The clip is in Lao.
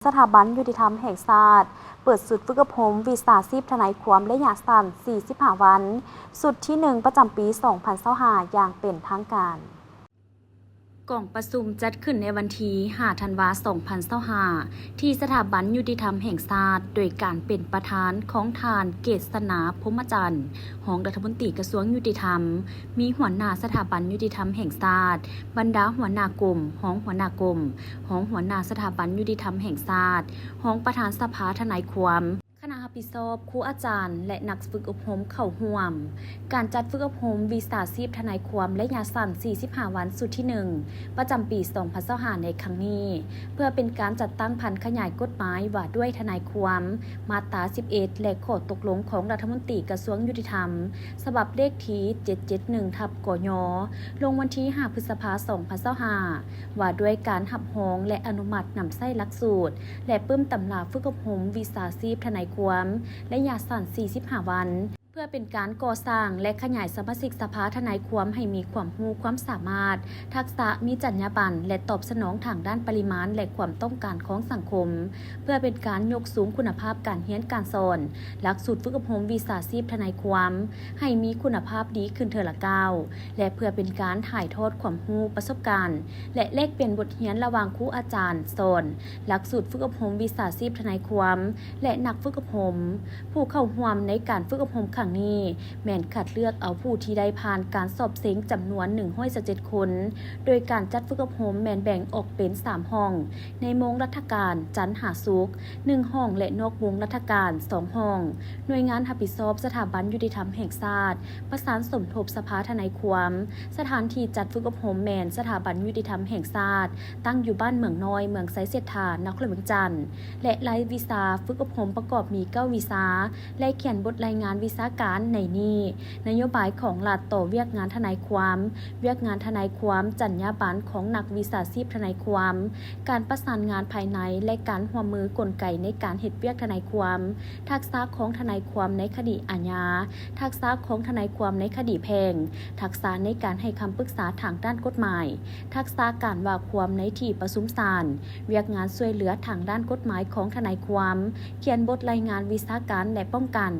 ສະຖາບັນຍຸຕິທຳແຫ່ງຊາດ ເປີດຊຸດຝຶກອົບຮົມວິຊາຊີບທະນາຍຄວາມໄລຍະສັ້ນສີ່ສິບຫ້າວັນ ຊຸດທີໜຶ່ງ ປະຈຳປີສອງພັນຊາວຫ້າ ຢ່າງເປັນທາງການ. ກອງປະຊຸມຈັດຂຶ້ນໃນວັນທີຫ້າ ທັນວາ ສອງພັນຊາວຫ້າ ທີ່ສະຖາບັນຍຸຕິທຳແຫ່ງຊາດ ໂດຍການເປັນປະທານຂອງທ່ານ ເກດສະໜາ ພົມມະຈັນ ຮອງລັດຖະມົນຕີກະຊວງຍຸຕິທຳ, ມີຫົວໜ້າສະຖາບັນຍຸຕິທຳແຫ່ງຊາດ, ບັນດາຫົວໜ້າກົມ, ຮອງຫົວໜ້າກົມ, ຮອງຫົວໜ້າສະຖາບັນຍຸຕິທຳແຫ່ງຊາດ, ຮອງປະທານສະພາທະນາຍຄວາມ, ຄະນະຮັບຜິດຊອບ, ຄູອາຈານ ແລະ ນັກຝຶກອົບຮົມເຂົ້າຮ່ວມ. ການຈັດຝຶກອົບຮົມວິຊາຊີບທະນາຍຄວາມໄລຍະສັ້ນສີ່ສິບຫ້າວັນ ຊຸດທີໜຶ່ງ ປະຈຳປີສອງພັນຊາວຫ້າ ໃນຄັ້ງນີ້ ເພື່ອເປັນການຈັດຕັ້ງຜັນຂະຫຍາຍກົດໝາຍວ່າດ້ວຍທະນາຍຄວາມ ມາດຕາສິບເອັດ ແລະ ຂໍ້ຕົກລົງຂອງລັດຖະມົນຕີກະຊວງຍຸຕິທຳ ສະບັບເລກທີເຈັດເຈັດໜຶ່ງ ທັບ ກຍ ລົງວັນທີຫ້າ ພຶດສະພາ ສອງພັນຊາວຫ້າ ວ່າດ້ວຍການຮັບຮອງ ແລະ ອະນຸມັດນຳໃຊ້ຫຼັກສູດ ແລະ ປຶ້ມຕຳລາຝຶກອົບຮົມວິຊາຊີບທະນາຍຄວາມໄລຍະສັ້ນສີ່ສິບຫ້າວັນ ເພື່ອເປັນການກໍ່ສ້າງ ແລະ ຂະຫຍາຍສະມາຊິກສະພາທະນາຍຄວາມໃຫ້ມີຄວາມຮູ້ຄວາມສາມາດ, ທັກສະ, ມີຈັນຍາບັນ ແລະ ຕອບສະໜອງທາງດ້ານປະລິມານ ແລະ ຄວາມຕ້ອງການຂອງສັງຄົມ, ເພື່ອເປັນການຍົກສູງຄຸນນະພາບການຮຽນການສອນ, ຫຼັກສູດຝຶກອົບຮົມວິຊາຊີບທະນາຍຄວາມ ໃຫ້ມີຄຸນນະພາບດີຂຶ້ນເທື່ອລະກ້າວ ແລະ ເພື່ອເປັນການຖ່າຍທອດຄວາມຮູ້, ປະສົບການ ແລະ ແລກປ່ຽນບົດຮຽນລະຫວ່າງຄູອາຈານສອນ, ຫຼັກສູດຝຶກອົບຮົມວິຊາຊີບທະນາຍຄວາມ ແລະ ນັກຝຶກອົບຮົມ. ຜູ້ເຂົ້າຮ່ວມໃນການຝຶກອົບຮົມຄັ້ງນີ້ ແມ່ນຄັດເລືອກເອົາຜູ້ທີ່ໄດ້ຜ່ານການສອບເສັງຈຳນວນໜຶ່ງຮ້ອຍຊາວເຈັດຄົນ, ໂດຍການຈັດຝຶກອົບຮົມແມ່ນແບ່ງອອກເປັນສາມຫ້ອງ, ໃນໂມງລັດຖະການ ຈັນຫາສຸກ ໜຶ່ງຫ້ອງ ແລະ ນອກໂມງລັດຖະການ ສອງຫ້ອງ. ໜ່ວຍງານຮັບຜິດຊອບສະຖາບັນຍຸຕິທຳແຫ່ງຊາດ ປະສານສົມທົບສະພາທະນາຍຄວາມ. ສະຖານທີ່ຈັດຝຶກອົບຮົມແມ່ນສະຖາບັນຍຸຕິທຳແຫ່ງຊາດ ຕັ້ງຢູ່ບ້ານເມືອງນ້ອຍ, ເມືອງໄຊເສດຖາ, ນະຄອນຫຼວງວຽງຈັນ ແລະ ລາຍວິຊາຝຶກອົບຮົມປະກອບມີເກົ້າວິຊາ ແລະ ຂຽນບົດລາຍງານວິຊາການໃນນີ້: ນະໂຍບາຍຂອງລັດຕໍ່ວຽກງານທະນາຍຄວາມ, ວຽກງານທະນາຍຄວາມ, ຈັນຍາບັນຂອງນັກວິຊາຊີບທະນາຍຄວາມ, ການປະສານງານພາຍໃນ ແລະ ການຮ່ວມມືກົນໄກໃນການເຮັດວຽກທະນາຍຄວາມ, ທັກສະຂອງທະນາຍຄວາມໃນຄະດີອາຍາ, ທັກສະຂອງທະນາຍຄວາມໃນຄະດີແພ່ງ, ທັກສະໃນການໃຫ້ຄຳປຶກສາທາງດ້ານກົດໝາຍ, ທັກສະການວ່າຄວາມໃນທີ່ປະຊຸມສານ, ວຽກງານຊ່ວຍເຫຼືອທາງດ້ານກົດໝາຍຂອງທະນາຍຄວາມ, ຂຽນບົດລາຍງານວິຊາການ ແລະ ປ້ອງກັນ.